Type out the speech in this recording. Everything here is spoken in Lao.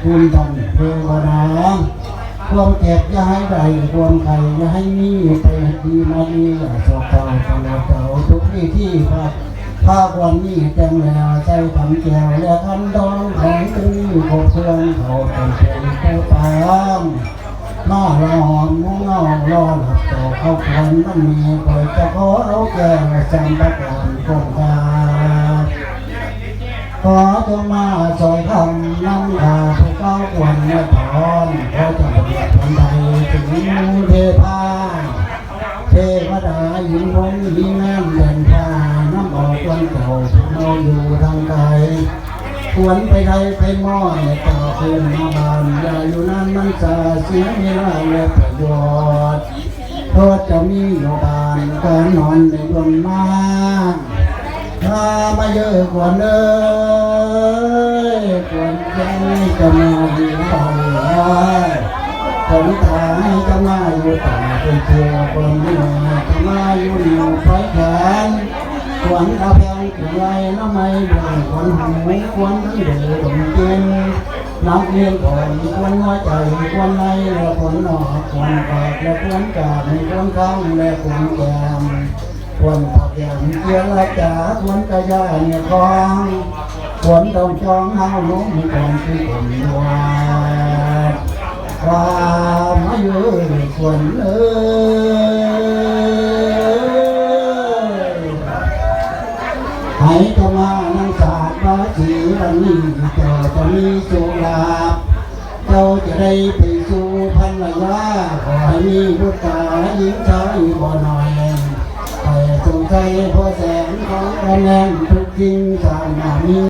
ຄຸນທ່ານເທວະດາ ຄວາມເຈັບຢ່າໃຫ້ໄດ້ ຄວາມໄຂ້ຢ່າໃຫ້ມີ ໄປໃຫ້ດີມາດີ ໂຊກເຊົາຕະຫຼອດເຈົ້າ ທຸກວິທີພາ ພາຄວນມີແຕ່ງແລ້ວ ໃສ່ຂັນແກ້ວ ແລະ ຂັນທອງ ຂອງທີ່ມີຄົບເຄື່ອງ ເຂົ້າເປັນເພື່ອນຜູ້ປານ ມາຫຼໍ່ມງເງົາລໍຮັບເຈົ້າເຂົ້າຄວນ ມັນມີ ຂ້ອຍຈະຂໍເອົາແກ້ວ ສາມປະການ ຄວນກາບ ຂໍຈົ່ງມາຊ່ອຍຄຳນຳຂ້າຜູ້ກ່າວຄວນແນວພອນ ຂໍເຈົ້າປະເທດຄົນໄທ ເປັນເທພາ ເທວະດາ ອິນພົມ ມີງານແດນພາ ນຳເອົາຄວນເຈົ້າ ຜູ້ເຮົາຢູ່ທາງໄກ ຄວນໄປໄທໄປໝໍ້ ແລະ ເຈົ້າຄືນມາບ້ານ ຢ່າຢູ່ນານມັນຊາ ເສຍເວລາ ແລະ ປະໂຫຍດ ໂທດຈະມີຢູ່ບ້ານ ການນອນໃນດົນມາ ພາມາເຢີຄວນເອີຍ ຄວນເອີຍ ຈະມາຢູ່ເຮົາເອີຍ ຄວນຕາຍຈະມາຢູ່ຕາເປັນເທື່ອ ຄວນເມື່ອຍຈະມາຢູ່ໜີໄຟແຂນ ຄວນເອົາແພງຂຶ້ນໄວ້ນຳໄມ້ເບິ່ງ ຄວນຫູ ຄວນທັງເດີດົມກິນ ນັກຮຽນຄວນ ຄວນຫົວໃຈ ຄວນໃນ ແລະ ຄວນນອກ ຄວນປາກ ແລະ ຄວນການ ຄວນຄາງ ແລະ ຄວນແກ້ມ ຄວນປາກແກ້ມ ເຈລະຈາ ຄວນກະຍາຍຄອງ ຄວນຕ້ອງຈອງເຮົາລົງ ຄວນຄືຄົນລວດ ວ່າມາຢູ່ຄວນເອີຍ ໃຫ້ເຈົ້າມານັ່ງສາດວາສີ ວັນນີ້ເຈົ້າຈະມີໂຊກລາບ ເຈົ້າຈະໄດ້ໄປສູ່ພັນລະຍາ ຂໍໃຫ້ມີບຸດຕາຍິງຊາຍບໍ່ໜ້ອຍ ໃຫ້ສົມໃຈພໍແສນຂອງກະແໜ້ນທຸກສິ່ງ ສ້າງໜ້າມີ